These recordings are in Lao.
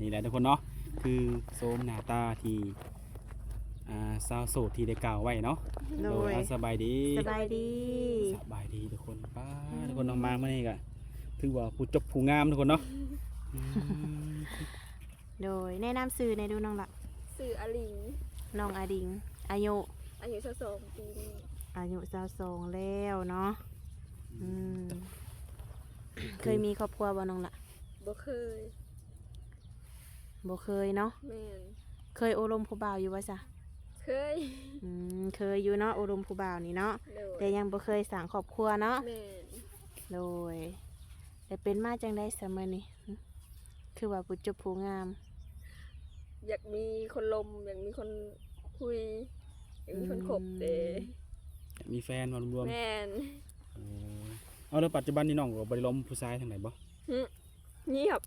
ນີ້ແຫຼະທຸກຄົນເນາະ ຄືໂສມໜ້າຕາທີ່ ອ່າ ຊາວໂສດທີ່ໄດ້ກ່າວໄວ້ເນາະ. ໂດຍ ໂດຍ ອ່າ ສະບາຍດີ ສະບາຍດີ ສະບາຍດີທຸກຄົນ. ປ້າ ອືມ ທຸກຄົນເນາະ ມາມື້ນີ້ກະຖືວ່າຜູ້ຈົບຜູ້ງາມທຸກຄົນເນາະ. ອືມ ໂດຍ ແນະນຳຊື່ແດ່ດູນ້ອງລະ. ຊື່ອາລິງ. ນ້ອງອາລິງ ອາຍຸ? ອາຍຸຊາວສອງປີນີ້. ອາຍຸຊາວສອງແລ້ວເນາະ. ອືມ ອືມ ເຄີຍມີຄອບຄົວບໍ່ນ້ອງລະ? ບໍ່ເຄີຍ. ບໍ່ເຄີຍເນາະ. ແມ່ນ. ເຄີຍໂອ້ລົມຜູ້ບ່າວຢູ່ບໍ່ຊະ? ເຄີຍ. ອືມ ເຄີຍຢູ່ເນາະ ໂອ້ລົມຜູ້ບ່າວນີ້ເນາະ. ໂດຍ. ແຕ່ຍັງບໍ່ເຄີຍສ້າງຄອບຄົວເນາະ. ແມ່ນ. ໂດຍ. ແລ້ວເປັນມາຈັ່ງໃດຊະມື້ນີ້? ຫຶ ຄືວ່າຜູ້ຈົບຜູ້ງາມ? ຢາກມີຄົນລົມ ຢາກມີຄົນຄຸຍ ຢາກມີຄົນຄົບເດ້. ອືມ ຢາກມີແຟນວ່າລວມໆ. ແມ່ນ. ໂອ້ ເອົາ ແລ້ວປັດຈຸບັນນີ້ນ້ອງກໍບໍ່ໄດ້ລົມຜູ້ຊາຍທາງໃດບໍ່? ຫຶ ງຽບ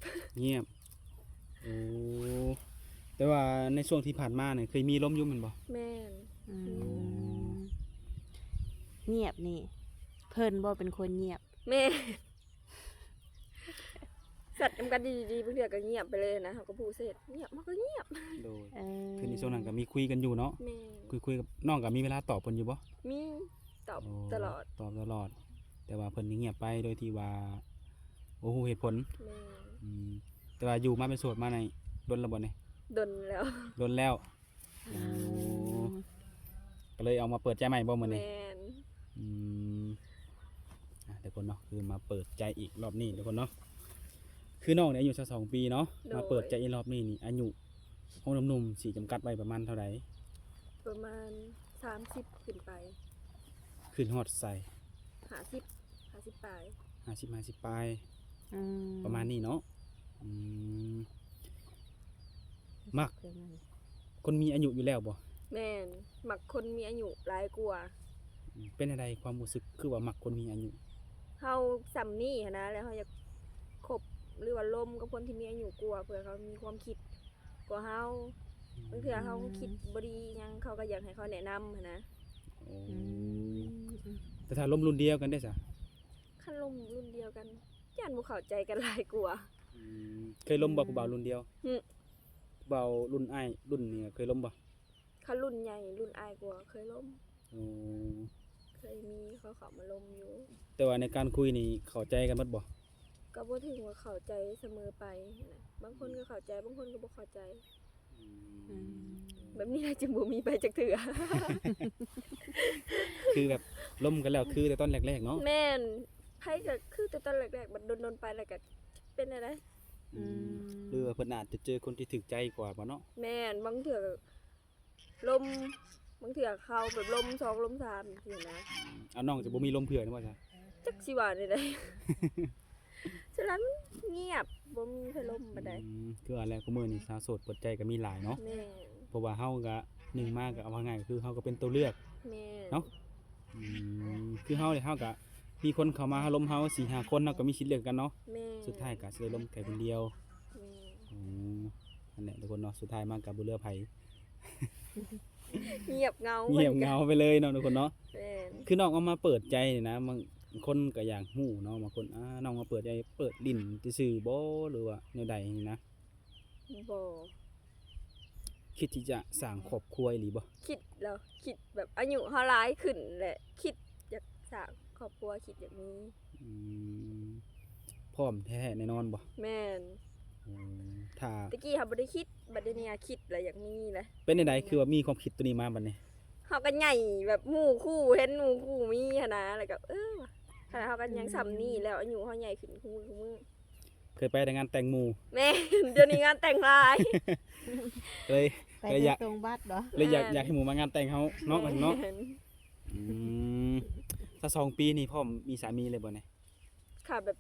ງຽບ. ໂອ້ ແຕ່ວ່າໃນຊ່ວງທີ່ຜ່ານມານີ້ເຄີຍມີລົມຢູ່ແມ່ນບໍ່? ແມ່ນ. ອືມ ໂອ້ ງຽບນີ້ ເພິ່ນບໍ່ເປັນຄົນງຽບ? ແມ່ນ. ແຊັດນຳກັນດີໆ ບາງເທື່ອກໍງຽບໄປເລີຍນະ ເຮົາກໍຜູ້ເສັດ ງຽບ ເຮົາກໍງຽບ. ໂດຍ. ເອີ ຄືໃນຊ່ວງນັ້ນກໍມີຄຸຍກັນຢູ່ເນາະ. ແມ່ນ. ຄຸຍໆກັບນ້ອງກໍມີເວລາຕອບເພິ່ນຢູ່ບໍ່? ມີ ຕອບ ໂອ້ ຕະຫຼອດ ຕອບຕະຫຼອດ ແຕ່ວ່າເພິ່ນນີ້ງຽບໄປໂດຍທີ່ວ່າບໍ່ຮູ້ເຫດຜົນ. ແມ່ນ. ອືມ ແຕ່ວ່າຢູ່ມາເປັນໂສດມານີ້ດົນແລ້ວບໍ່ນີ້? ດົນແລ້ວ. ດົນແລ້ວ. ໂອ້ ອືມ ກໍເລີຍອອກມາເປີດໃຈໃໝ່ບໍ່ມື້ນີ້? ແມ່ນ. ອືມ ອ່າ ທຸກຄົນເນາະ ຄືມາເປີດໃຈອີກລອບນີ້ທຸກຄົນເນາະ. ຄືນ້ອງນີ້ອາຍຸຊາວສອງປີເນາະ. ໂດຍ. ມາເປີດໃຈອີກລອບນີ້ນີ້ ອາຍຸຂອງໜຸ່ມໆ ຊິຈຳກັດໄວ້ປະມານເທົ່າໃດ? ປະມານສາມສິບຂຶ້ນໄປ. ຂຶ້ນຮອດໃສ? ຫ້າສິບ ຫ້າສິບປາຍ. ຫ້າສິບ ຫ້າສິບປາຍ. ອືມ ປະມານນີ້ເນາະ. ອືມ ມັກຄົນມີອາຍຸຢູ່ແລ້ວບໍ່? ແມ່ນ ມັກຄົນມີອາຍຸຫຼາຍກວ່າ. ອືມ ເປັນຈັ່ງໃດຄວາມຮູ້ສຶກ ຄືວ່າມັກຄົນມີອາຍຸ? ເຮົາສ່ຳນີ້ຫັ້ນນະ ແລ້ວເຮົາຢາກຄົບ ຫຼືວ່າລົມກັບຄົນທີ່ມີອາຍຸກວ່າ ເພື່ອເຂົາມີຄວາມຄິດກວ່າເຮົາ. ອືມ ບາງເທື່ອເຮົາຄິດບໍ່ດີອີ່ຫຍັງ ເຂົາກໍຢາກໃຫ້ເຮົາແນະນຳຫັ້ນນະ. ໂອ້ ອືມ ແຕ່ຖ້າລົມລຸ້ນດຽວກັນເດ້ຊະ? ຄັນລົມລຸ້ນດຽວກັນ ຢ້ານບໍ່ເຂົ້າໃຈກັນຫຼາຍກວ່າ. ອືມ ເຄີຍລົມບໍ່ ອືມ ຜູ້ບ່າວລຸ້ນດຽວ? ຫຶ ຜູ້ບ່າວລຸ້ນອ້າຍລຸ້ນນີ້ເຄີຍລົມບໍ່? ຄັນລຸ້ນໃຫຍ່ລຸ້ນອ້າຍກວ່າເຄີຍລົມ. ໂອ້ ເຄີຍມີເຂົາເຂົ້າມາລົມຢູ່ ແຕ່ວ່າໃນການຄຸຍນີ້ເຂົ້າໃຈກັນໝົດບໍ່? ກໍບໍ່ເຖິງວ່າເຂົ້າໃຈສະເໝີໄປຫັ້ນນະ ບາງຄົນກໍເຂົ້າໃຈ ບາງຄົນກໍບໍ່ເຂົ້າໃຈ. ອືມ ອືມ ແບບນີ້ແຫຼະຈຶ່ງບໍ່ມີໄປຈັກເທື່ອ. ຄືແບບລົມກັນແລ້ວຄືແຕ່ຕອນແລກໆເນາະ. ແມ່ນ ໃຜກໍຄືແຕ່ຕອນແລກໆ ບັດດົນໆໄປແລ້ວກໍເປັນແນວໃດ. ອືມ ອືມ ຫຼືວ່າເພິ່ນອາດຈະເຈີຄົນທີ່ຖືກໃຈກວ່າບໍ່ເນາະ? ແມ່ນ ບາງເທື່ອກໍລົມ ບາງເທື່ອເຂົາແບບລົມສອງລົມສາມຈັ່ງຊີ້ນະ. ອືມ ເອົາ ນ້ອງຈະບໍ່ມີລົມເທື່ອນີ້ບໍ່ຊະ? ຈັກຊິວ່າແນວໃດ. ສ່ວນຫຼາຍມັນງຽບ ບໍ່ມີໃຜລົມປານໃດ. ອືມ ຄືວ່າແຫຼະ ຄູ່ມື້ນີ້ສາວໂສດເປີດໃຈກໍມີຫຼາຍເນາະ. ແມ່ນ. ເພາະວ່າເຮົາກໍ ໜຶ່ງມາກໍເອົາວ່າງ່າຍກໍຄືເຮົາກໍເປັນຕົວເລືອກ. ແມ່ນ. ເນາະ. ອືມ ຄືເຮົານີ້ ເຮົາກໍມີຄົນເຂົ້າມາຫາລົມເຮົາສີ່ຫ້າຄົນ ເຮົາກໍມີສິດເລືອກຄືກັນເນາະ. ແມ່ນ. ສຸດທ້າຍກໍຊິໄດ້ລົມແຕ່ຄົນດຽວ. ແມ່ນ. ອືມ ນັ້ນແຫຼະທຸກຄົນເນາະ ສຸດທ້າຍມາກໍບໍ່ເຫຼືອໃຜ. ງຽບເຫງົາ ງຽບເຫງົາໄປເລີຍເນາະທຸກຄົນເນາະ. ແມ່ນ. ຄືນ້ອງອອກມາເປີດໃຈນີ້ນະ ບາງຄົນກໍຢາກຮູ້ເນາະ ບາງຄົນ ອ່າ ນ້ອງມາເປີດໃຈ ເປີດຫຼິ້ນຊື່ໆບໍ່ ຫຼືວ່າແນວໃດນີ້ນະ? ບໍ່. ຄິດທີ່ຈະສ້າງຄອບຄົວອີ່ຫຼີບໍ່? ຄິດແລ້ວ ຄິດແບບອາຍຸເຮົາຫຼາຍຂຶ້ນແຫຼະ ຄິດຢາກສ້າງຄອບຄົວ ຄິດຢາກມີ. ອືມ ພ້ອມແທ້ໆແນ່ນອນບໍ່? ແມ່ນ. ໂອ້ ຖ້າ ແຕ່ກີ້ເຮົາບໍ່ໄດ້ຄິດ ບັດດຽວນີ້ຄິດແລ້ວ ຢາກມີແຫຼະ. ເປັນຈັ່ງໃດ ຄືວ່າມີຄວາມຄິດໂຕນີ້ມາບັດນີ້? ເຮົາກໍໃຫຍ່ແບບໝູ່ຄູ່ ເຫັນໝູ່ຄູ່ມີຫັ້ນນະ ແລ້ວກໍ ເອີ ວ່າ ຂະໜາດເຮົາກໍຍັງສ່ຳນີ້ແລ້ວ ອືມ ອາຍຸເຮົາໃຫຍ່ຂຶ້ນຄູ່ມື້ ຄູ່ມື້. ເຄີຍໄປແຕ່ງານແຕ່ງໝູ່? ແມ່ນ ດຽວນີ້ງານແຕ່ງຫຼາຍ ເລີຍ ໄປແຕ່ງຕົງບັດບໍ່? ເລີຍຢາກ ແມ່ນ ຢາກໃຫ້ໝູ່ມາງານແຕ່ງເຮົາເນາະ. ແມ່ນ ເນາະ. ອືມ ຊາວສອງປີນີ້ພ້ອມມີສາມີເລີຍບໍ່ນີ້? ຖ້າແບບ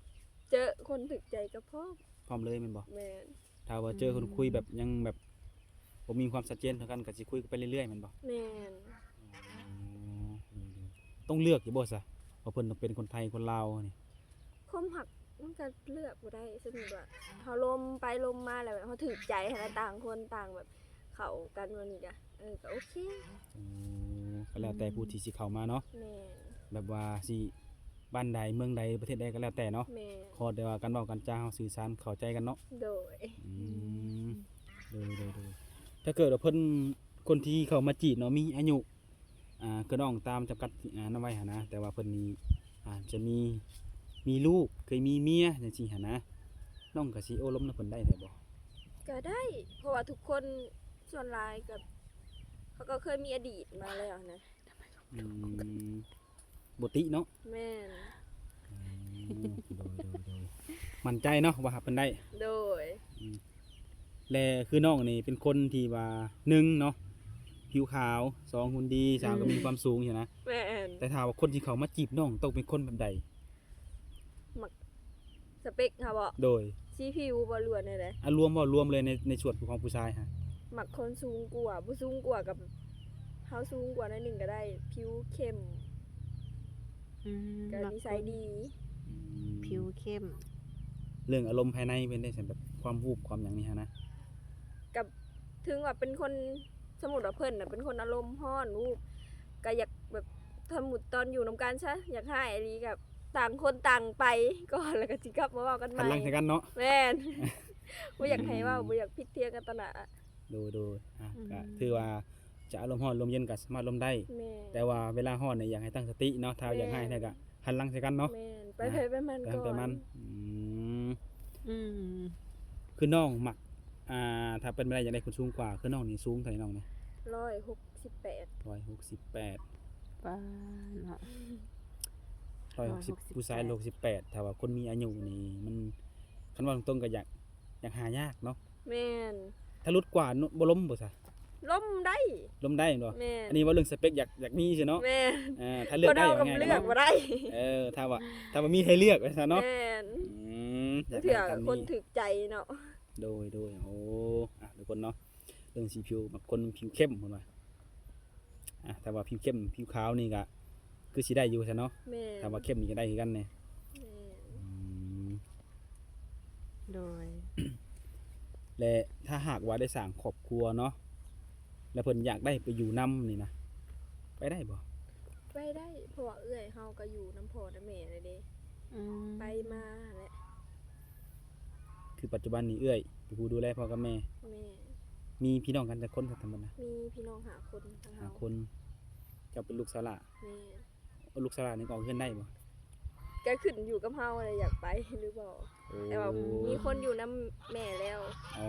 ເຈີຄົນຖືກໃຈກໍພ້ອມ. ພ້ອມເລີຍແມ່ນບໍ່? ແມ່ນ. ຖ້າວ່າເຈີຄົນຄຸຍແບບ ອືມ ຍັງແບບບໍ່ມີຄວາມຊັດເຈນເທົ່າກັນ ກໍຊິຄຸຍກັນໄປເລື້ອຍໆແມ່ນບໍ່? ແມ່ນ. ອໍ ຕ້ອງເລືອກຢູ່ບໍ່ຊະ ວ່າເພິ່ນຕ້ອງເປັນຄົນໄທຄົນລາວນີ້? ຄວາມຮັກມັນກໍເລືອກບໍ່ໄດ້ ສົມມຸດວ່າເຮົາລົມໄປລົມມາແລ້ວ ແບບເຮົາຖືກໃຈຫັ້ນນະ ຕ່າງຄົນຕ່າງແບບເຂົ້າກັນ ແບບນີ້ກະ ເອີ ກໍໂອເຄ. ອໍ ກໍແລ້ວແຕ່ຜູ້ທີ່ຊິເຂົ້າມາເນາະ. ແມ່ນ. ແບບວ່າຊິ ບ້ານໃດເມືອງໃດປະເທດໃດກໍແລ້ວແຕ່ເນາະ ແມ່ນ ຂໍແຕ່ວ່າການເວົ້າການຈາເຮົາສື່ສານເຂົ້າໃຈກັນເນາະ ໂດຍ ອືມ ໂດຍໆໆ ຖ້າເກີດວ່າເພິ່ນ ຄົນທີ່ເຂົ້າມາຈີບເນາະ ມີອາຍຸ ອ່າ ຄືນ້ອງຕາມຈຳກັດ ອ່າ ນຳໄວ້ຫັ້ນນະ ແຕ່ວ່າເພິ່ນນີ້ ອ່າ ຈະມີ ມີລູກ ເຄີຍມີເມຍຈັ່ງຊີ້ຫັ້ນນະ ນ້ອງກໍຊິໂອ້ລົມນຳເພິ່ນໄດ້ແທ້ບໍ່? ກໍໄດ້ ເພາະວ່າທຸກຄົນສ່ວນຫຼາຍກໍ ເຂົາກໍເຄີຍມີອະດີດມາແລ້ວນະ ອືມ ບໍ່ຕິເນາະ ແມ່ນ ອືມ ໂດຍໆໆ ໝັ້ນໃຈເນາະວ່າຮັບເພິ່ນໄດ້ ໂດຍ ອືມ ແລະ ຄືນ້ອງນີ້ເປັນຄົນທີ່ວ່າ ໜຶ່ງເນາະ ຜິວຂາວ ສອງ ຫຸ່ນດີ ສາມ ອືມ ກໍມີຄວາມສູງຊີ້ນະ ແມ່ນ ແຕ່ຖ້າວ່າຄົນທີ່ເຂົ້າມາຈີບນ້ອງຕ້ອງເປັນຄົນແບບໃດ? ມັກ ສະເປັກເຮົາບໍ? ໂດຍ ສີຜິວບໍ ຫຼືວ່າແນວໃດ? ອາ ລວມເວົ້າລວມເລີຍ ໃນ ໃນສ່ວນຂອງຜູ້ຊາຍຫັ້ນ ມັກຄົນສູງກວ່າ ບໍ່ສູງກວ່າກໍ ເຮົາສູງກວ່າໜ້ອຍໜຶ່ງກໍໄດ້ ຜິວເຂັ້ມ ອືມ ກໍນິໄສດີ ອືມ ຜິວເຂັ້ມ ເລື່ອງອາລົມພາຍໃນເພິ່ນໄດ້ຊັ້ນ ແບບຄວາມຮູ້ຄວາມຫຍັງນີ້ຫັ້ນນະ ກໍເຖິງວ່າເປັນຄົນ ສົມມຸດວ່າເພິ່ນນະເປັນຄົນອາລົມຮ້ອນ ຮູ້ ກໍຢາກແບບ ສົມມຸດຕອນຢູ່ນຳກັນຊະ ຢາກຮ້າຍອີ່ຫຼີກໍຕ່າງຄົນຕ່າງໄປກ່ອນ ແລ້ວກໍຊິກັບມາເວົ້າກັນໃໝ່ ຫັນຫຼັງໃສ່ກັນເນາະ ແມ່ນ ບໍ່ຢາກໃຫ້ເວົ້າ ອືມ ບໍ່ຢາກຜິດຖຽງກັນຕໍ່ໜ້າ ໂດຍໆ ອ່ະ ອືມ ກໍຖືວ່າຈະອາລົມຮ້ອນລົມເຢັນກໍສາມາດລົມໄດ້ ແມ່ນ ແຕ່ວ່າເວລາຮ້ອນນີ້ຢາກໃຫ້ຕັ້ງສະຕິເນາະ ຖ້າ ແມ່ນ ຢາກຮ້າຍແທ້ກໍຫັນຫຼັງໃສ່ກັນເນາະ ແມ່ນ ໄປໃຜໄປມັນ ໄປໃຜໄປມັນ ອືມ ອືມ ຄືນ້ອງມັກ ອ່າ ຖ້າເປັນໄປໄດ້ຢາກໄດ້ຄົນສູງກວ່າ ຄືນ້ອງນີ້ສູງເທົ່າໃດນ້ອງນີ້? ຮ້ອຍຫົກສິບແປດ ຮ້ອຍຫົກສິບແປດ ປາເນາະ ຮ້ອຍຫົກສິບ ຮ້ອຍຫົກສິບແປດ ຜູ້ຊາຍຮ້ອຍຫົກສິບແປດ ຖ້າວ່າຄົນມີອາຍຸນີ້ມັນ ຄັນເວົ້າຕົງໆກໍຢາກ ຢາກຫາຍາກເນາະ ແມ່ນ ຖ້າຫຼຸດກວ່າບໍ່ລົມບໍ່ຊະ? ລົມໄດ້ ລົມໄດ້ແມ່ນບໍ່? ແມ່ນ ອັນນີ້ເວົ້າເລື່ອງສະເປັກ ຢາກ ຢາກມີຊື່ເນາະ ແມ່ນ ເອີ ຖ້າເລືອກໄດ້ ເລືອກບໍ່ໄດ້ ເອີ ຖ້າວ່າ ຖ້າວ່າມີໃຫ້ເລືອກວ່າຊັ້ນເນາະ ແມ່ນ ອືມ ຢາກໄດ້ຕາມນີ້ ຄົນຖືກໃຈເນາະ ໂດຍໆ ໂອ້ ອ່ະ ທຸກຄົນເນາະ ເລື່ອງສີຜິວ ມັກຄົນຜິວເຂັ້ມເພິ່ນວ່າ ອ່ະ ຖ້າວ່າຜິວເຂັ້ມຜິວຂາວນີ້ກະຄືຊິໄດ້ຢູ່ຊັ້ນເນາະ ແມ່ນ ຖ້າວ່າເຂັ້ມນີ້ກໍໄດ້ຄືກັນແດ່ ແມ່ນ ອືມ ໂດຍ ແລະ ຖ້າຫາກວ່າໄດ້ສ້າງຄອບຄົວເນາະ ແລະ ເພິ່ນຢາກໄດ້ໄປຢູ່ນຳນີ້ນະ ໄປໄດ້ບໍ່? ໄປໄດ້ ເພາະວ່າເອື້ອຍເຮົາກໍຢູ່ນຳພໍ່ນຳແມ່ແລ້ວເດ້ ອືມ ໄປມາຫັ້ນແຫຼະ ຄືປັດຈຸບັນນີ້ເອື້ອຍເປັນຜູ້ດູແລພໍ່ກັບແມ່ ແມ່ນ ມີພີ່ນ້ອງກັນຈັກຄົນຊະທັງໝົດນະ? ມີພີ່ນ້ອງຫ້າຄົນ ຫ້າຄົນ ເຈົ້າເປັນລູກສາວຫຼ້າ ແມ່ນ ເອົາ ລູກສາວຫຼ້ານີ້ອອກເຮືອນໄດ້ບໍ່? ກໍຂຶ້ນຢູ່ກັບເຮົາແຫຼະ ຢາກໄປຫຼືບໍ່ ໂອ້ ແຕ່ວ່າມີຄົນຢູ່ນຳແມ່ແລ້ວ ອໍ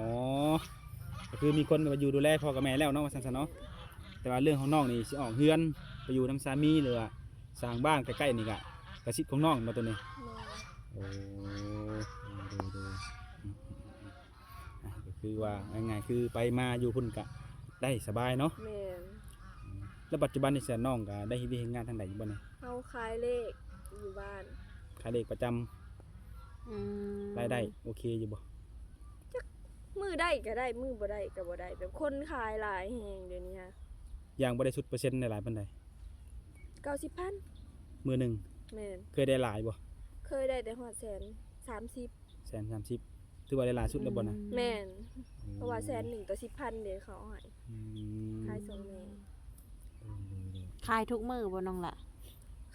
ກໍຄືມີຄົນມາຢູ່ດູແລພໍ່ກັບແມ່ແລ້ວເນາະ ວ່າຊັ້ນຊະເນາະ ແມ່ນ ແຕ່ວ່າເລື່ອງຂອງນ້ອງນີ້ຊິອອກເຮືອນໄປຢູ່ນຳສາມີ ຫຼືວ່າສ້າງບ້ານໃກ້ໆນີ້ກະ ກະສິດຂອງນ້ອງແມ່ນບໍ່ໂຕນີ້? ແມ່ນ ໂອ້ ໂດຍໆ ອືມໆໆ ອ່ະ ກໍຄືວ່າງ່າຍໆ ຄືໄປມາຢູ່ພຸ້ນກະໄດ້ສະບາຍເນາະ ແມ່ນ ອືມ ແລ້ວປັດຈຸບັນນີ້ຊະ ນ້ອງກະໄດ້ເຮັດວຽກເຮັດງານທາງໃດຢູ່ບໍ່ນີ້? ເຮົາຂາຍເລກຢູ່ບ້ານ ຂາຍເລກປະຈຳ ອືມ ລາຍໄດ້ໂອເຄຢູ່ບໍ່? ຈັກ ມື້ໄດ້ກໍໄດ້ ມື້ບໍ່ໄດ້ກໍບໍ່ໄດ້ ແບບຄົນຂາຍຫຼາຍແຮງດຽວນີ້ຮະ ຢ່າງບໍ່ໄດ້ສຸດເປີເຊັນໄດ້ຫຼາຍປານໃດ? ເກົ້າສິບພັນ ມື້ໜຶ່ງ ແມ່ນ ເຄີຍໄດ້ຫຼາຍບໍ່? ເຄີຍໄດ້ແຕ່ຮອດແສນສາມສິບ ແສນສາມສິບ ຖືວ່າໄດ້ຫຼາຍສຸດແລ້ວບໍ່ນະ? ອືມ ແມ່ນ ອືມ ເພາະວ່າແສນໜຶ່ງຕໍ່ສິບພັນເດ້ເຂົາເອົາໃຫ້ ອືມ ຂາຍຊ່ອງແມ່ ໂດຍໆໆ ຂາຍທຸກມື້ບໍ່ນ້ອງລະ?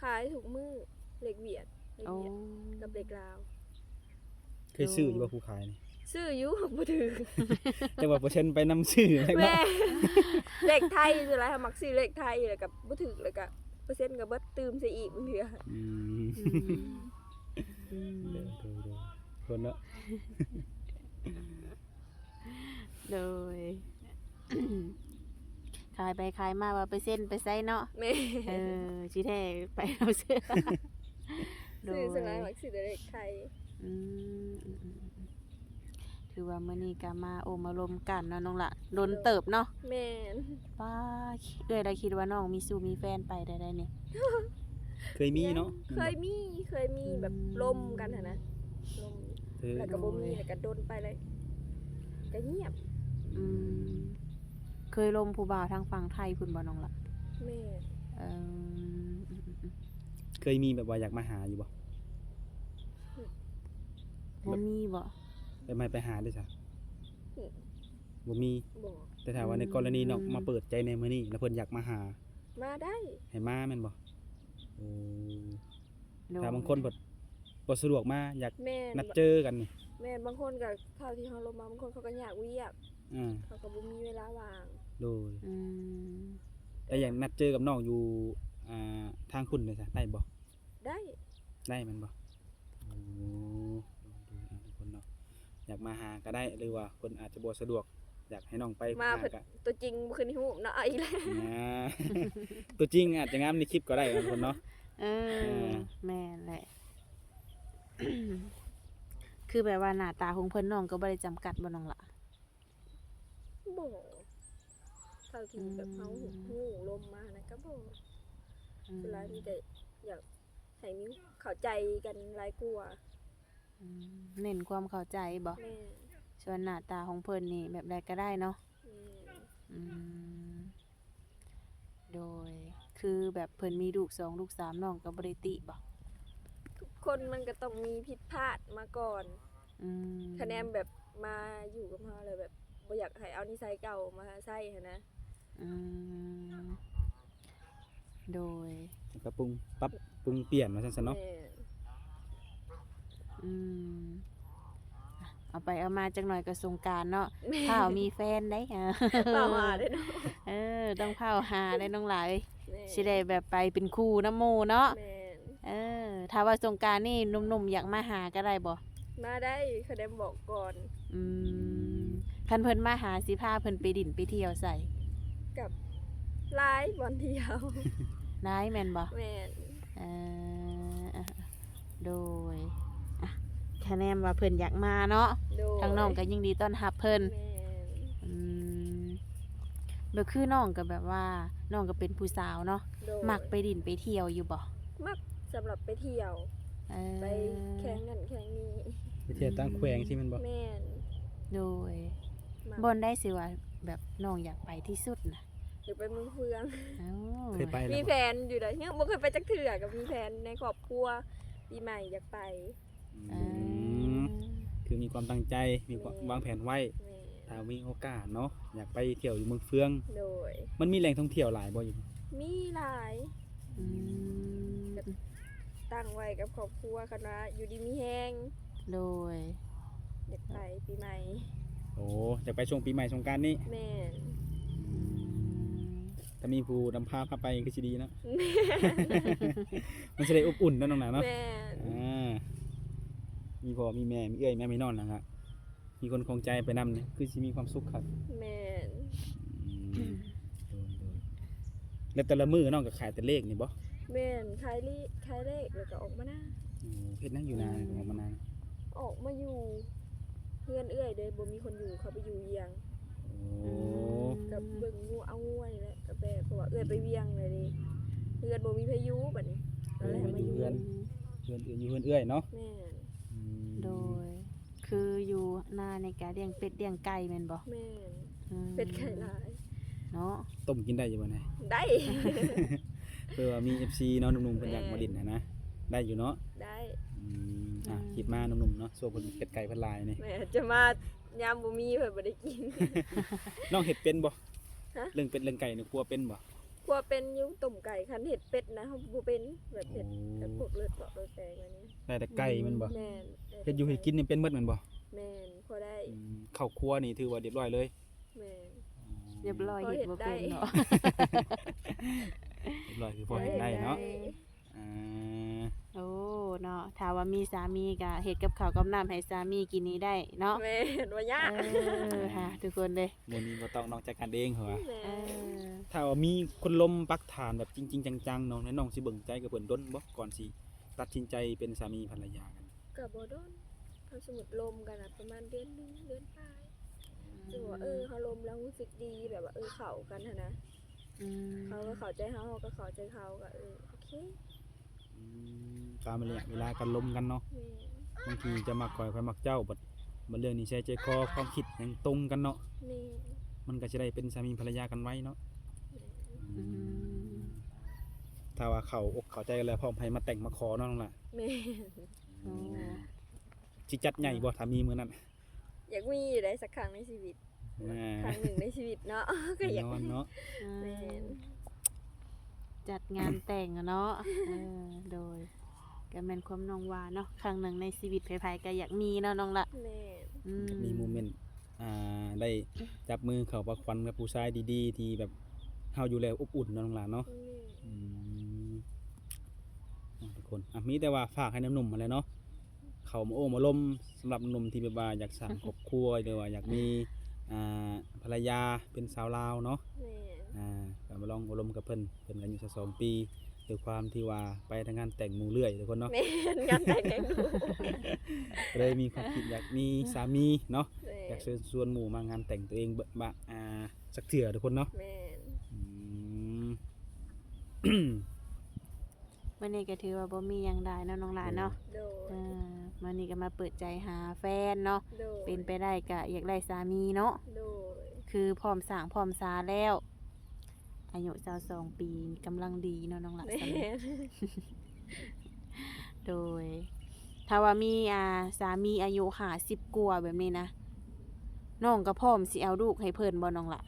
ຂາຍທຸກມື້ ເລກຫວຽດ ເລກຫວຽດ ໂອ້ ກັບເລກລາວ ເຄີຍຊື້ຢູ່ບໍ່ ໂດຍ ຜູ້ຂາຍນີ້? ຊື້ຢູ່ ບໍ່ຖືກ ແຕ່ວ່າເປີເຊັນໄປນຳຊື້ແຫຼະເນາະ ແມ່ນ ເລກໄທສ່ວນຫຼາຍເຮົາມັກຊື້ເລກໄທ ແລ້ວກໍບໍ່ຖືກ ແລ້ວກໍເປີເຊັນກໍເບິດ ຕື່ມໃສ່ອີກບາງເທື່ອ ອືມ ອືມ ອືມ ໂດຍໆໆ ຄົນເນາະ ໂດຍ ຂາຍໄປຂາຍມາວ່າໄປເຊັນໄປໃສເນາະ ແມ່ນ ເອີ ຊິແທ້ໄປເອົາເສື້ອ ໂດຍ ຊື້ສ່ວນຫຼາຍມັກຊື້ແຕ່ເລກໄທ ອືມ ອືມໆ ຖືວ່າມື້ນີ້ກໍມາໂອ້ມາລົມກັນເນາະນ້ອງລະ ດົນເຕີບເນາະ ແມ່ນ ປ້າ ເອື້ອຍລະຄິດວ່ານ້ອງມີຊູ້ມີແຟນໄປໄດ້ໆນີ້ ເຄີຍມີເນາະ ເຄີຍມີ ເຄີຍມີແບບ ອືມ ລົມກັນຫັ້ນນະ ລົມ ເອີ ແລ້ວກໍບໍ່ມີ ໂດຍ ແລ້ວກໍດົນໄປເລີຍ ກໍງຽບ ອືມ ເຄີຍລົມຜູ້ບ່າວທາງຝັ່ງໄທພຸ້ນບໍ່ນ້ອງລະ? ແມ່ນ ເອີ ເຄີຍມີແບບວ່າຢາກມາຫາຢູ່ບໍ່? ບໍ່ມີບໍ່? ແບບໃຫ້ໄປຫາເດ້ຊະ? ບໍ່ມີ ບໍ່ ແຕ່ຖ້າວ່າໃນກໍລະນີນ້ອງ ອືມ ມາເປີດໃຈໃນມື້ນີ້ ແລ້ວເພິ່ນຢາກມາຫາ ມາໄດ້ ໃຫ້ມາແມ່ນບໍ່? ໂອ້ ໂດຍ ຖ້າບາງຄົນເພິ່ນບໍ່ສະດວກມາ ຢາກ ແມ່ນ ນັດເຈີກັນນີ້ ແມ່ນ ບາງຄົນກໍ ເທົ່າທີ່ເຮົາລົມມາ ບາງຄົນເຂົາກໍຍາກວຽກ ອ່າ ເຂົາກໍບໍ່ມີເວລາວ່າງ ໂດຍ ອືມ ແລ້ວຢາກນັດເຈີກັບນ້ອງຢູ່ ອ່າ ທາງພຸ້ນເດ້ຊະ ໄດ້ບໍ່? ໄດ້ ໄດ້ແມ່ນບໍ່? ໂອ້ ລອງດູເນາະທຸກຄົນເນາະ ຢາກມາຫາກໍໄດ້ ຫຼືວ່າເພິ່ນອາດຈະບໍ່ສະດວກ ຢາກໃຫ້ນ້ອງໄປ ມາ ຫາ ເພິ່ນ ກໍ ຕົວຈິງບໍ່ຄືໃນຮູບເນາະ ເອົາອີກແລ້ວ ຕົວຈິງອາດຈະງາມໃນຄລິບກໍໄດ້ເນາະທຸກຄົນເນາະ ເອີ ເອີ ແມ່ນແຫຼະ ຄືແບບວ່າໜ້າຕາຂອງເພິ່ນ ນ້ອງກໍບໍ່ໄດ້ຈຳກັດບໍ່ນ້ອງຫຼ້າ? ບໍ່ ເທົ່າທີ່ແບບເຮົາ ອືມ ຮູ້ລົມມານະ ກໍບໍ່ ອືມ ສ່ວນຫຼາຍມີແຕ່ຢາກໃຫ້ມີເຂົ້າໃຈກັນຫຼາຍກວ່າ ອືມ ເນັ້ນຄວາມເຂົ້າໃຈບໍ່? ແມ່ນ ສ່ວນໜ້າຕາຂອງເພິ່ນນີ້ແບບໃດກໍໄດ້ເນາະ ແມ່ນ ອືມ ໂດຍ ຄືແບບເພິ່ນມີລູກສອງລູກສາມ ນ້ອງກໍບໍ່ໄດ້ຕິບໍ່? ທຸກຄົນມັນກໍຕ້ອງມີຜິດພາດມາກ່ອນ ອືມ ຄະແນນແບບມາຢູ່ກັບເຮົາແລ້ວແບບບໍ່ຢາກໃຫ້ເອົານິໄສເກົ່າມາໃຊ້ຫັ້ນນະ ອືມ ໂດຍ ແລ້ວກໍປຸງ ປັບປຸງປ່ຽນວ່າຊັ້ນຊະເນາະ ແມ່ນ ອືມ ເອົາໄປເອົາມາຈັກໜ່ອຍກໍສົງການເນາະ ແມ່ນ ຟ້າວມີແຟນໄດ໋ ຟ້າວຫາເດ້ເນາະ ເອີ ຕ້ອງຟ້າວຫາໄດ໋ນ້ອງຫຼ້າເອີຍ ແມ່ນ ຊິໄດ້ແບບໄປເປັນຄູ່ນຳໝູ່ເນາະ ແມ່ນ ເອີ ຖ້າວ່າສົງການນີ້ໜຸ່ມໆຢາກມາຫາກໍໄດ້ບໍ່? ມາໄດ້ ຄະແນນບອກກ່ອນ ອືມ ຄັນເພິ່ນມາຫາ ຊິພາເພິ່ນໄປດິນໄປທ່ຽວໃສ? ກັບຫຼາຍບ່ອນທ່ຽວ ຫຼາຍແມ່ນບໍ່? ແມ່ນ ເອີ ໂດຍ ອ່ະ ຄະແນນວ່າເພິ່ນຢາກມາເນາະ ໂດຍ ທາງນ້ອງກໍຍິນດີຕ້ອນຮັບເພິ່ນ ແມ່ນ ອືມ ແບບຄືນ້ອງກໍແບບວ່າ ນ້ອງກໍເປັນຜູ້ສາວເນາະ ໂດຍ ມັກໄປດິນໄປທ່ຽວຢູ່ບໍ່? ມັກ ສຳລັບໄປທ່ຽວ ເອີ ໄປແຂວງນັ້ນແຂວງນີ້ ໄປທ່ຽວຕ່າງແຂວງຊີ້ແມ່ນບໍ່? ແມ່ນ ໂດຍ ມັກ ບ່ອນໃດຊິວ່າແບບນ້ອງຢາກໄປທີ່ສຸດນະ? ຢາກໄປເມືອງເຟືອງ ເອົ້າ ເຄີຍໄປແລ້ວບໍ່? ມີແຜນຢູ່ໃດ໋ ຍັງບໍ່ເຄີຍໄປຈັກເທື່ອ ກໍມີແຜນໃນຄອບຄົວ ປີໃໝ່ຢາກໄປ ອືມ ເອີ ຄືມີຄວາມຕັ້ງໃຈ ມີຄວາມ ແມ່ນ ວາງແຜນໄວ້ ແມ່ນ ຖ້າມີໂອກາດເນາະ ຢາກໄປທ່ຽວຢູ່ເມືອງເຟືອງ ໂດຍ ມັນມີແຫຼ່ງທ່ອງທ່ຽວຫຼາຍບໍ່ຢູ່? ມີຫຼາຍ ອືມ ກໍຕັ້ງໄວ້ກັບຄອບຄົວ ຄັນວ່າຢູ່ດີມີແຮງ ໂດຍ ຢາກໄປປີໃໝ່ ໂອ້ ຢາກໄປຊ່ວງປີໃໝ່ສົງການນີ້ ແມ່ນ ອືມ ຖ້າມີຜູ້ນຳພາ ພາໄປຄືຊິດີເນາະ ແມ່ນ ມັນຊິໄດ້ອົບອຸ່ນເນາະນ້ອງຫຼ້າເນາະ ແມ່ນ ອ່າ ມີພໍ່ມີແມ່ ມີເອື້ອຍ ມີອ້າຍ ມີນ້ອງ ແລ້ວກໍມີຄົນຂອງໃຈໄປນຳນີ້ ຄືຊິມີຄວາມສຸກຄັກ ແມ່ນ ອືມ ໂດຍໆ ແລ້ວແຕ່ລະມື້ນ້ອງກໍຂາຍແຕ່ເລກນີ້ບໍ່? ແມ່ນ ຂາຍເລກ ຂາຍເລກ ແລ້ວກໍອອກມານາ ໂອ້ ເຮັດຫຍັງຢູ່ນາ ອືມ ອອກມານາ ອອກມາຢູ່ເຮືອນເອື້ອຍເດ້ ບໍ່ມີຄົນຢູ່ ເຂົາໄປຢູ່ວຽງ ໂອ້ ອືມ ກໍເບິ່ງງົວເອົາງົວນີ້ແຫຼະ ກໍແບບ ເພາະວ່າເອື້ອຍໄປວຽງແລ້ວເດ້ ເຮືອນບໍ່ມີໃຜຢູ່ບັດນີ້ ໂອ້ ກໍເລີຍໃຫ້ມາຢູ່ເຮືອນ ເຮືອນອື່ນ ຢູ່ເຮືອນເອື້ອຍເນາະ ແມ່ນ ອືມ ໂດຍ ຄືຢູ່ນານີ້ກະລ້ຽງເປັດລ້ຽງໄກ່ແມ່ນບໍ່? ແມ່ນ ອືມ ເປັດໄກ່ຫຼາຍເນາະ ຕົ້ມກິນໄດ້ຢູ່ບໍ່ນະ? ໄດ້ ເພື່ອວ່າມີເອັຟຊີເນາະ ໜຸ່ມໆເພິ່ນຢາກມາຫຼິ້ນຫັ້ນນະ ໄດ້ຢູ່ເນາະ? ໄດ້ ອືມ ອ່ະ ອືມ ຄິດມາໜຸ່ມໆເນາະ ຊ່ວງເພິ່ນເປັດໄກ່ເພິ່ນຫຼາຍນີ້ ແມ່ນ ຈະມາຍາມບໍ່ມີເພິ່ນບໍ່ໄດ້ກິນ ນ້ອງເຮັດເປັນບໍ່? ຮະ? ເລື່ອງເປັດເລື່ອງໄກ່ນີ້ຄົວເປັນບໍ່? ຄົວເປັນຢູ່ ຕົ້ມໄກ່ ຄັນເຮັດເປັດນະ ເຮົາບໍ່ເປັນ ແບບເຮັດ ໂອ້ ແບບພວກເລືອດເປາະເລືອດແປງອັນນີ້ ໄດ້ແຕ່ໄກ່ແມ່ນບໍ່? ແມ່ນ ເຮັດຢູ່ເຮັດກິນນີ້ເປັນໝົດແມ່ນບໍ່? ແມ່ນ ພໍໄດ້ ອືມ ເຂົ້າຄົວນີ້ຖືວ່າຮຽບຮ້ອຍເລີຍ? ແມ່ນ ອືມ ຮຽບຮ້ອຍ ພໍເຮັດ ເຮັດບໍ່ເປັນ ໄດ້ ເນາະ ຮຽບຮ້ອຍຄືພໍເຮັດໄດ້ເນາະ ພໍເຮັດໄດ້ ອ່າ ໂອ້ ເນາະ ຖ້າວ່າມີສາມີກໍເຮັດກັບເຂົ້າກັບນ້ຳໃຫ້ສາມີກິນນີ້ໄດ້ເນາະ ແມ່ນ ບໍ່ຍາກ ເອີ ຫາ ທຸກຄົນເດ້ ມື້ນີ້ບໍ່ຕ້ອງນອກໃຈກັນເອງ ເຂົາວ່າ ແມ່ນ ເອີ ຖ້າວ່າມີຄົນລົມປັກຖານແບບຈິງໆຈັງໆ ນ້ອງ ແລະ ນ້ອງຊິເບິ່ງໃຈກັບເພິ່ນດົນບໍ່ ກ່ອນຊິຕັດສິນໃຈເປັນສາມີພັນລະຍາກັນ? ກໍບໍ່ດົນ ຄັນສົມມຸດລົມກັນນະ ປະມານເດືອນໜຶ່ງ ເດືອນປາຍ ອືມ ຖືວ່າ ເອີ ເຮົາລົມແລ້ວຮູ້ສຶກດີ ແບບວ່າ ເອີ ເຂົ້າກັນຫັ້ນນະ ອືມ ເຂົາກໍເຂົ້າໃຈເຮົາ ເຮົາກໍເຂົ້າໃຈເຂົາ ກໍ ເອີ ໂອເຄ ອືມ ຕາມໄລຍະເວລາການລົມກັນເນາະ ແມ່ນ ບາງທີເຈົ້າມັກຂ້ອຍ ຂ້ອຍມັກເຈົ້າ ບັດ ບັດເລື່ອງນິໄສໃຈຄໍ ຄວາມຄິດຫຍັງຕົງກັນເນາະ ແມ່ນ ມັນກໍຊິໄດ້ເປັນສາມີພັນລະຍາກັນໄວເນາະ ແມ່ນ ອືມ ອືມ ຖ້າວ່າເຂົ້າອົກເຂົ້າໃຈກັນແລ້ວ ພ້ອມໃຜມາແຕ່ງມາຂໍເນາະນ້ອງຫຼ້າ ແມ່ນ ອືມ ໂອ້ ຊິຈັດໃຫຍ່ບໍ່ ຖ້າມີມື້ນັ້ນ? ຢາກມີຢູ່ໃດ ສັກຄັ້ງໃນຊີວິດ ອ່າ ຄັ້ງໜຶ່ງໃນຊີວິດເນາະ ກໍຢາກ ແນ່ນອນເນາະ ອືມ ແມ່ນ ຈັດງານແຕ່ງເນາະ ເອີ ໂດຍ ກໍແມ່ນຄວາມນ້ອງວ່າເນາະ ຄັ້ງໜຶ່ງໃນຊີວິດໃຜໆກໍຢາກມີເນາະນ້ອງລະ. ແມ່ນ ອືມ ຢາກມີໂມເມັນ ອ່າ ໄດ້ຈັບມືເຂົ້າປະຄວັນກັບຜູ້ຊາຍດີໆ ທີ່ແບບເຮົາຢູ່ແລ້ວອົບອຸ່ນເນາະນ້ອງຫຼານເນາະ. ແມ່ນ ອືມ ເນາະທຸກຄົນ ອ່ະ ມີແຕ່ວ່າຝາກໃຫ້ໜຸ່ມໆ ຫັ້ນແຫຼະເນາະ ເຂົ້າມາໂອ້ມາລົມ ສຳລັບໜຸ່ມທີ່ແບບວ່າຢາກສ້າງຄອບຄົວ ຫຼືວ່າຢາກມີ ອ່າ ພັນລະຍາເປັນສາວລາວເນາະ. ແມ່ນ ອ່າ ກໍມາລອງໂອ້ລົມກັບເພິ່ນ ເພິ່ນກໍອາຍຸຊາວສອງປີ ດ້ວຍຄວາມທີ່ວ່າໄປແຕ່ງານແຕ່ງໝູ່ເລື້ອຍທຸກຄົນເນາະ. ແມ່ນ ງານແຕ່ງແຫ່ງລູກ ກໍເລີຍມີຄວາມຄິດຢາກມີສາມີເນາະ. ແມ່ນ ຢາກເຊີນຊວນໝູ່ມາງານແຕ່ງຕົວເອງເບິ່ງ ບ- ອ່າ ຈັກເທື່ອທຸກຄົນເນາະ. ແມ່ນ ອືມ ມື້ນີ້ກໍຖືວ່າບໍ່ມີຫຍັງຫຼາຍເນາະນ້ອງຫຼານເນາະ. ໂດຍ ເອີ ມື້ນີ້ກໍມາເປີດໃຈຫາແຟນເນາະ. ໂດຍ ເປັນໄປໄດ້ກໍຢາກໄດ້ສາມີເນາະ. ໂດຍ ຄືພ້ອມສ້າງພ້ອມສາແລ້ວ ອາຍຸຊາວສອງປີ ກຳລັງດີເນາະນ້ອງຫຼານ. ແມ່ນ ໂດຍ ຖ້າວ່າມີ ອ່າ ສາມີອາຍຸຫ້າສິບກວ່າແບບນີ້ນະ ນ້ອງກໍພ້ອມຊິເອົາລູກໃຫ້ເພິ່ນບໍ່ນ້ອງລະ?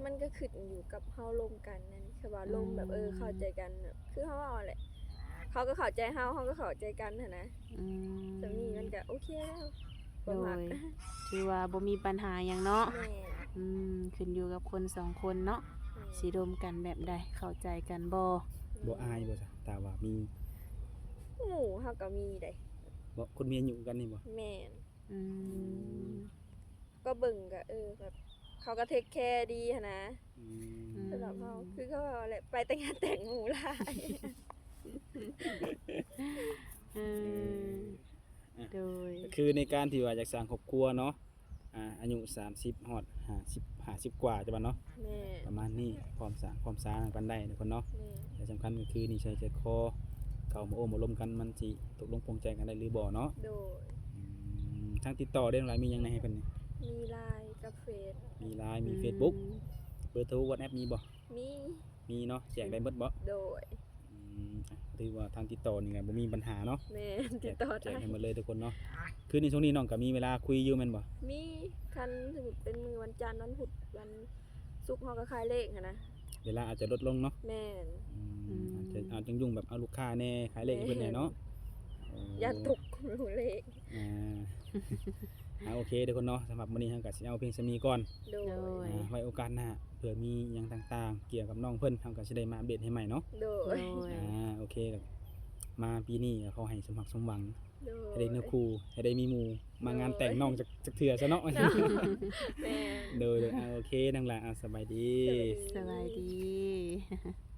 ມັນກໍຂຶ້ນຢູ່ກັບເຮົາລົມກັນນັ້ນ ຄືວ່າລົມແບບ ອືມ ເອີ ເຂົ້າໃຈກັນ ແບບຄືເຮົາເວົ້າແຫຼະ ເຂົາກໍເຂົ້າໃຈເຮົາ ເຮົາກໍເຂົ້າໃຈກັນຫັ້ນນະ. ອືມ ສ່ຳນີ້ມັນກໍໂອເຄແລ້ວ ບໍ່ມັກ. ໂດຍ ຖືວ່າບໍ່ມີບັນຫາຫຍັງເນາະ. ແມ່ນ ອືມ ຂຶ້ນຢູ່ກັບຄົນສອງຄົນເນາະ. ແມ່ນ ຊິລົມກັນແບບໃດ ເຂົ້າໃຈກັນບໍ່? ແມ່ນ ບໍ່ອາຍບໍ່ຊະ ຖ້າວ່າມີໝູ່ເຮົາກໍມີເດ້. ບໍ່ ຄົນມີອາຍຸຄືກັນນີ້ບໍ່? ແມ່ນ ອືມ ອືມ ກໍເບິ່ງກໍ ເອີ ແບບເຂົາກໍເທກແຄດີຫັ້ນນະ. ອືມ ສຳລັບເຮົາ ອືມ ຄືເຂົາເວົ້າແຫຼະ ໄປແຕ່ງານແຕ່ງໝູ່ຫຼາຍ. ເອີ ເອີ ອ່ະ ໂດຍ ກໍຄືໃນການທີ່ວ່າຢາກສ້າງຄອບຄົວເນາະ ອ່າ ອາຍຸສາມສິບຮອດຫ້າສິບ ຫ້າສິບກວ່າຈະວ່າເນາະ. ແມ່ນ ປະມານນີ້ ພ້ອມສ້າງພ້ອມສາກັນໄດ້ທຸກຄົນເນາະ. ແມ່ນ ແລະສຳຄັນກໍຄືນິໄສໃຈຄໍ ເຂົ້າມາໂອ້ມາລົມກັນ ມັນຊິຕົກລົງປົງໃຈກັນໄດ້ຫຼືບໍ່ເນາະ. ໂດຍ ອືມ ທາງຕິດຕໍ່ເດ້ນ້ອງຫຼານ ມີຫຍັງແດ່ໃຫ້ເພິ່ນນີ້? ມີ Line ກັບເຟສ. ມີ Line ມີ ອືມ Facebook ເບີໂທ WhatsApp ມີບໍ່? ມີ ມີເນາະ ແຈກໄດ້ເບິດບໍ່? ໂດຍ ອືມ ອ່ະ ຖືວ່າທາງຕິດຕໍ່ນີ້ກໍບໍ່ມີບັນຫາເນາະ. ແມ່ນ ຕິດຕໍ່ໄດ້ ແຈກໃຫ້ໝົດເລີຍທຸກຄົນເນາະ. ຄືໃນຊ່ວງນີ້ນ້ອງກໍມີເວລາຄຸຍຢູ່ແມ່ນບໍ່? ມີ ຄັນສົມມຸດເປັນມື້ວັນຈັນ ວັນພຸດ ວັນສຸກ ເຮົາກໍຂາຍເລກຫັ້ນນະ ເວລາອາດຈະລົດລົງເນາະ. ແມ່ນ ອືມ ອືມ ອາດຈະ ອາດຈະຫຍຸ້ງແບບເອົາລູກຄ້າແດ່ ຂາຍເລກໃຫ້ເພິ່ນແດ່ເນາະ. ແມ່ນ ໂອ້ ຢ້ານຕົກມື້ເລກ. ອ່າ ອ່າ ໂອເຄທຸກຄົນເນາະ ສຳລັບມື້ນີ້ເຮົາກໍຊິເອົາພຽງສ່ຳນີ້ກ່ອນ. ໂດຍ ໂດຍ ອ່າ ໄວ້ໂອກາດໜ້າ ເພື່ອມີຫຍັງຕ່າງໆກ່ຽວກັບນ້ອງເພິ່ນ ເຮົາກໍຊິໄດ້ມາອັບເດດໃຫ້ໃໝ່ເນາະ. ໂດຍ ໂດຍ ອ່າ ໂອເຄ ມາປີນີ້ກໍຂໍໃຫ້ສົມຫວັງສົມຫວັງ. ໂດຍ ໃຫ້ໄດ້ເນື້ອຄູ່ ໃຫ້ໄດ້ມີໝູ່ມາງານແຕ່ງນ້ອງ ໂດຍ ຈັກ ຈັກເທື່ອຊະເນາະ. ແມ່ນ ໂດຍ ໂດຍ ອ່າ ໂອເຄ ນ້ອງຫຼານ ອ່າ ສະບາຍດີ. ສະບາຍດີ ສະບາຍດີ.